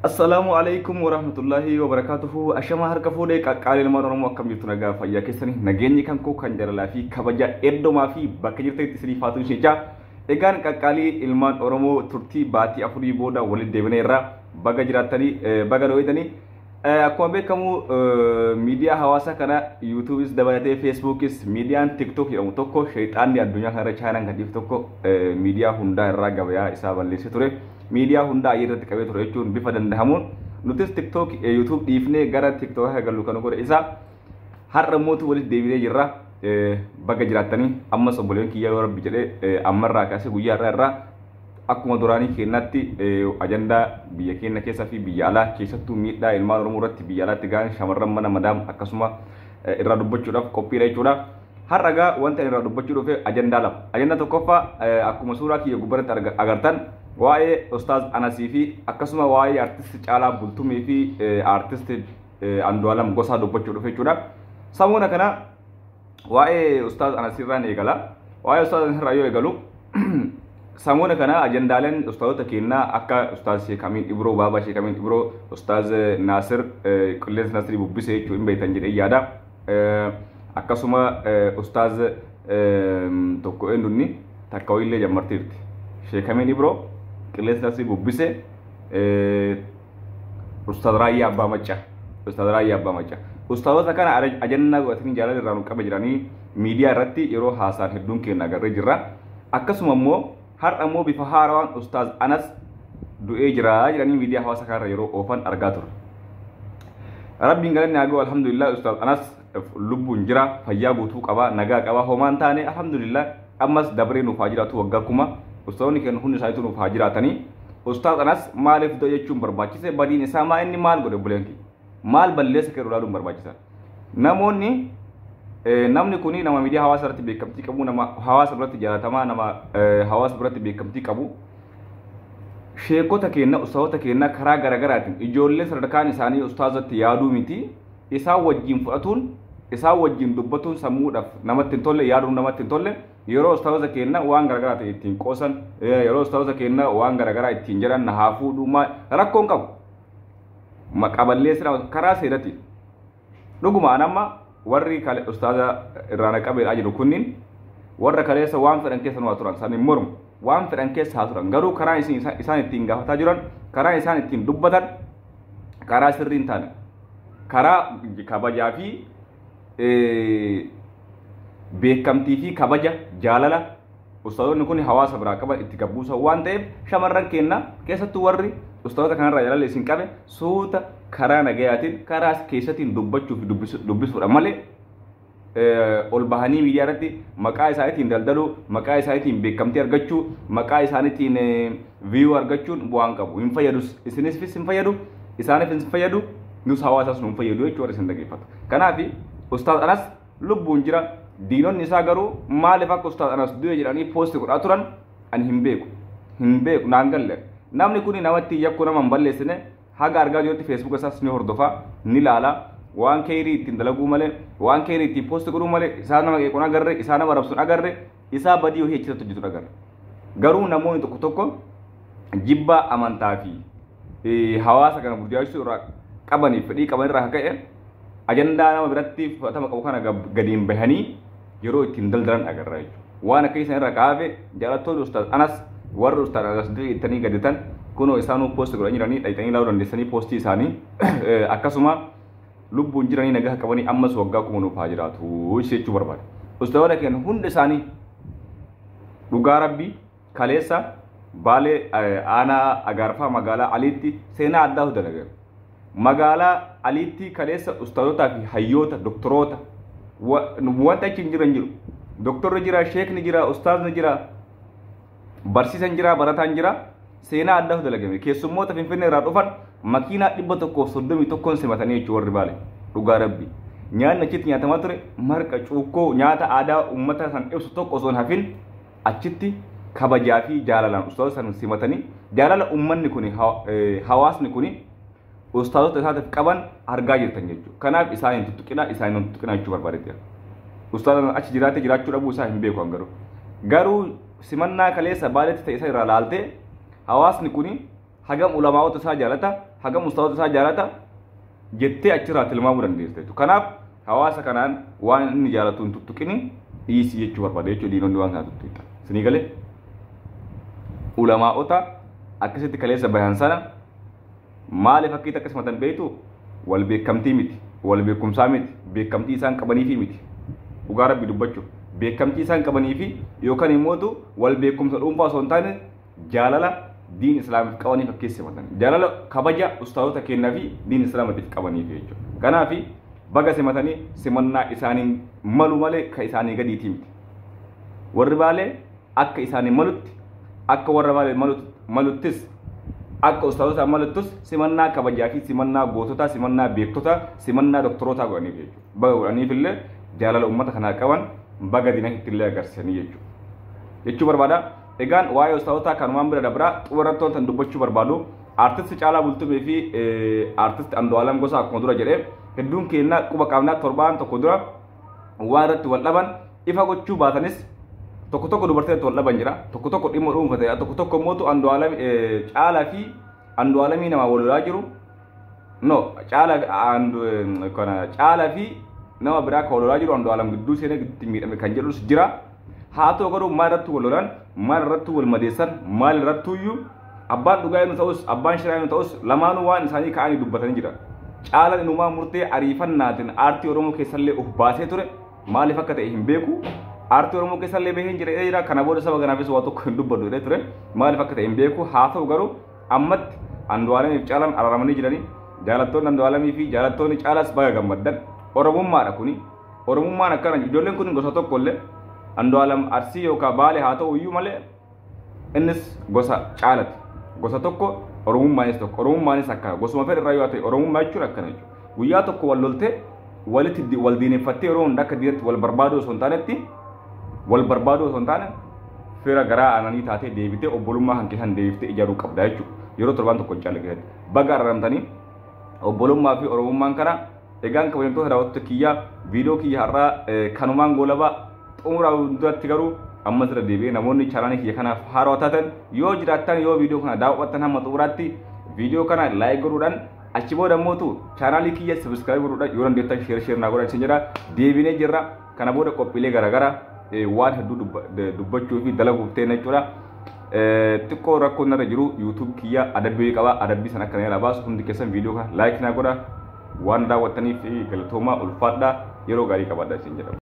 Assalaamu alaikum warahmatullahi wabarakatuhu. Ashama harka fuudhee qaqqaalee ilmaan Oromoo, akkam jirtu? Nagaa fayyaa keessanii? Nageenyi kan koo kan jaalalaa fi kabaja eddomaa fi bakka jirtanitti isiniif haa ta'u jecha. Egaan qaqqaalii ilmaan Oromoo, turtii baatii 4 booda walitti deebineerra. Baga jiraattanii, baga dho'itanii. Akkuma beekamu miidiyaa hawaasaa kana YouTubeis dabalatee Facebookis, miidiyaan TikTok jedhamu tokko, sheexaanni addunyaa kanarra Chaayinaan kan dhiiftu tokko, miidiyaa hundaa irraa gabayaa isaa balleessee ture. Miidiyaa hundaa irratti qabee ture jechuun bifa danda'amuun nutis TikTok, YouTube dhiifnee gara TikTok akka gallu kan godhe isaa. Har'a mootu walitti deebinee jirra. Baga jiraattanii. Ammas obboleen kiyya, yoo rabbi jedhee ammarraa kaasee guyyaa irraa irraa akkuma duraanii keenyatti ajandaa biyya keenya keessaa fi biyya alaa, keessattuu miidhaa ilmaan Oromoo irratti biyya alaatti gahan, shamarran mana madaam akkasuma irraa dubbachuudhaaf qophiidha jechuudha. Har'a gaa wanta irraa dubbachuu dhufe ajandaa lama. Ajandaa tokkoffaa, akkuma suuraa kiyya gubbaratti agartan, waa'ee Ustaaz Anasii fi akkasuma waa'ee artisti Caalaa Bultumii fi artisti Andu'aalam Gosaa dubbachuu dhufe jechuudha. Samuuna kana waa'ee Ustaaz Anasii irraan eegala. Waa'ee Ustaaz Anasii irraa yoo eegalu, samuuna kana ajandaaleen ustaazota keenyaa akka Ustaaz Sheek Amiin Ibroo, Baabaa Sheek Amiin Ibroo, Ustaaz Naasir Qilleensa Nasirii bubbisee jechuun hin beektan jedhee yaada. Akkasuma Ustaaz tokko eenyunni takka wayiillee jammarteerti. Sheek Amiin Ibroo, Qilleensa Nasirii bubbisee, Ustaaz Raayyaa Abbaa Maccaa. Ustaaz Raayyaa Abbaa Maccaa. Ustaazota kana ajannaa godhatanii jaalala irraa nu qaba jiranii miidiyaa irratti yeroo haasaan hedduun keenya agarree jirra. Akkasuma immoo har'a immoo bifa haarawaan Ustaaz Anas du'ee jira jedhanii miidiyaa hawaasaa kanarra yeroo oofan argaa turre. Rabbiin galanni haa ga'u, alhamdulillah, Ustaaz Anas lubbuun jira, fayyaa guutuu qaba, nagaa qaba, homaan taane, alhamdulillah. Ammas dabaree nuuf haa jiraatu, waggaa 1000 ustaazonni keenya hundi isaaniitu nuuf haa jiraatanii. Ustaaz Anas maaliif du'e jechuun barbaachise? Badiin isaa maa inni? Maal godhe obboleen kiyya? Maal balleessa kee ilaaluun barbaachisa? Namoonni, namni kuni nama miidiyaa hawaasa irratti beekamtii qabu, nama hawaasa biratti jaalatamaa, nama hawaasa biratti beekamtii qabu. Sheekota keenya, ustaazota keenya karaa garaagaraatiin ijoollee sadarkaan isaanii ustaazatti yaaduu miti, isaan wajjin fudhatuun, isaan wajjin dubbatuun sammuudhaaf namatti hin tolle, yaaduun namatti hin tolle. Yeroo ustaazota keenya waan garaagaraa ta'e ittiin qoosan, yeroo ustaazota keenya waan garaagaraa ittiin jedhan, na haa fuudhuu rakkoon qabu. Maqaa balleessaa karaa seeratiin. Dhuguma amma warri ustaaza irraa na qabeedhaa jiru kunniin warra kaleessa waan fedhan keessa nu haa turan, san hin mormu, waan fedhan keessa haa turan, garuu karaa isaan ittiin gaafataa jiran, karaa isaan ittiin dubbatan karaa sirrii hin taane, karaa kabajaa fi beekamtii fi kabaja jaalala ustaazonni kun hawaasa biraa qaban itti gabbuusan waan ta'eef, shamarran keenya keessattuu warri ustaazota kanarraa jaalala isin qabe suuta karaa nagayaatiin, karaa keessatiin dubbachuu fi dubbisuudha malee, ol bahanii miidiyaa irratti maqaa isaaniitiin daldaluu, maqaa isaaniitiin beekamtii argachuu, maqaa isaaniitiin view argachuun bu'aan qabu. Hin fayyadus, isinis hin fayyadu, isaaniif hin fayyadu, nus hawaasaas nu hin fayyadu jechuudha isin dhaggeeffatu. Kanaaf Ustaaz Anas lubbuun jira. Diinonni isaa garuu maaliif akka Ustaaz Anas du'e jedhanii post godhaa turan ani hin beeku. Hin beeku, naan galle. Namni kun namatti yakku nama hin balleessine. Haga argaa jirutti Facebook isaas ni hordofa, ni laala. Waan keerii ittiin dalaguu malee, waan keerii ittiin post godhuu malee, isaa nama qeequun agarre, isaa nama rabsuun agarre, isaa badii hojii achirratti hojjetu agarre. Garuu namoonni tokko tokko jibbaa amantaa fi hawaasa kana burjaajessuu irraa qabaniif fedhii qaban irraa ka'e ajandaa nama biratti fudhatama qabu kana gadiin bahanii yeroo ittiin daldalan agarra jechuudha. Waan akka isaan irraa kaafe, jaalattoonni Ustaaz Anas, warri Ustaaz Anas du'e ittanii gaditan, kunoo isaanuu post godhanii jiranii, dhaqxanii ilaaluu dandeessanii poostii isaanii. Akkasuma lubbuun jiranii, nagaa qabanii, ammas waggaa 1000 nuuf haa jiraatu jechuu barbaada. Ustaazota keenya hundi isaanii, dhugaa rabbii, kaleessa Baalee aanaa Agaarfaa magaalaa Aliitti seenaa addaatu dalagame. Magaalaa Aliitti kaleessa ustaazotaa fi hayyoota, doktoroota, wanta achi hin jiran jiru. Doktorri jira, sheekni jira, ustaazni jira, barsiisan jira, barataan jira. Seenaa addaatu dalagame. Keessummoota Finfinnee irraa dhufan makiinaa 131n simatanii jechuudha warri Baale. Dhugaa rabbi. Nyaanni achitti nyaatamaa ture marqa, cuukkoo, nyaata aadaa uummata san ibsu tokko osoo hin hafin achitti kabajaa fi jaalalaan ustaazota san simatanii, jaalala uummanni kuni, hawaasni kuni ustaazota isaatiif qaban argaa jirtan jechuudha. Kanaaf isaan hin tuttuqinaa, isaan hin tuttuqinaa jechuu barbaadetti. Ustaazota achi jiraatee jiraachuu dhabuu isaa hin beeku garuu. Garuu simannaa kaleessa Baaletti ta'e isa irraa laaltee hawaasni kuni Hagam ulamaa'ota isaa jaalata, hagam ustaazota isaa jaalata jettee achirraa tilmaamuu dandeessa jechuudha. Kanaaf hawaasa kanaan waan inni jaalatu hin tuttuqini dhiisii jechuu barbaada jechuudha diinonni waan kana tuttuqan. Isinii galee ulamaa'ota akkasitti kaleessa bayan sana maaliif akka itti akkasumatan beektu wal beekamtii miti, wal beekumsaa miti, beekamtii isaan qabaniifi miti. Dhugaa Rabbi dubbachuuf beekamtii isaan qabaniifi yookaan immootu wal beekumsa dhuunfaa osoo hin taane jaalala diin islaamiif qabaniif akkeessa simatan. Jaalala kabaja ustaazota kennaa fi diin islaamatiif qabaniif jechuudha. Kanaaf baga simatanii simannaa isaaniin malu malee ka isaanii gadiitii miti. Warri Baalee akka isaanii malutti akka warra Baalee maluttis akka ustaazota maluttus simannaa kabajaa fi simannaa goototaa, simannaa beektotaa, simannaa doktorootaa godhaniif jechuudha. Baga godhaniif illee jaalala uummata kanaa qaban baga diinatti illee agarsiisanii jechuudha. Jechuu barbaada. Egaan waa'ee ustaazotaa kanumaan bira dabraa xumurratti wantan dubbachuu barbaadu artisti Caalaa Bultumee fi artisti Andu'aalam Gosaa akkuma dura jedhee hedduun keenya quba qabnaa torbaan tokko dura waan irratti wal dhaban ifa gochuu baatanis tokko tokko dubartii irratti wal dhaban jira, tokko tokko dhimma dhuunfateedha, tokko tokko immoo Andu'aalam Caalaa fi Andu'aalamii namaa wal lolaa jiru. No, Caalaa fi nama biraa kan wal lolaa jiru Andu'aalam gidduu seenee gidduutti miidhame kan jedhus jira. Haa ta'u garuu maal irratti wal lolan, maal irratti wal madeessan, maal irrattuyyuu abbaan dhugaa inni ta'us abbaan shiraa inni ta'us lamaanuu waan isaanii ka'anii dubbatanii jira. Caalaan inumaa murtee ariifannaatiin aartii Oromoo keessallee of baasee ture maaliif akka ta'e hin beeku. Aartii Oromoo keessallee bahee hin jira kana booda saba kanaafis waa tokko hin dubbadhu jedhee ture maaliif akka ta'e hin beeku. Haa ta'u garuu ammatti Andu'aalamii fi Caalaan araaramanii jiranii jaalattoonni Andu'aalamii fi jaalattoonni Caalaas baga gammaddan. Oromummaadha kuni. Oromummaan akkana ijoolleen kun gosa tokko illee Andu'aalam Arsii yookaan Baalee haa ta'u iyyuu malee innis gosa Caalati. Gosa tokko Oromummaanis tokko. Oromummaanis akkana. Gosuma fedhe irraa yoo ta'e Oromummaa jechuun akkana jechuudha. Guyyaa tokko wal loltee walitti wal diineffattee yeroo hunda akka diinatti wal barbaaduu osoo hin taanetti wal barbaaduu osoo hin taane fira garaa aananii taatee deebitee obbolummaa kan keessan deebiftee ijaaruu qabda jechuudha. Yeroo torbaan tokko hin caalle keessatti. Baga araaramtanii obbolummaa fi Oromummaan kana. Egaan kabajamtoota daawwattoota kiyyaa viidiyoo kiyya har'aa kanumaan goolabaa xumuraa duratti garuu ammas irra deebi'ee namoonni chaanaalii kiyya kanaaf haarawaa taatan yoo jiraattan yoo viidiyoo kana daawwattan hamma xumuraatti viidiyoo kana laayik godhuudhaan achi booda immoo chaanaalii kiyya sabiskiraayib godhuudhaan yoo dandeettan sheer naa godhaa isin jedha. Deebinee jirra. Kana booda qophiilee garaagaraa waan hedduu dubbachuu fi dalaguuf ta'e jechuudha. Xiqqoo rakkoon narra jiru YouTube kiyya adabbii qaba. Adabbii sana akka na baasu hundi keessan viidiyoo kana laayik naa godhaa. Waan daawwattaniif galatoomaa ulfaadhaa yeroo gaarii qabaadhaa isin jedha.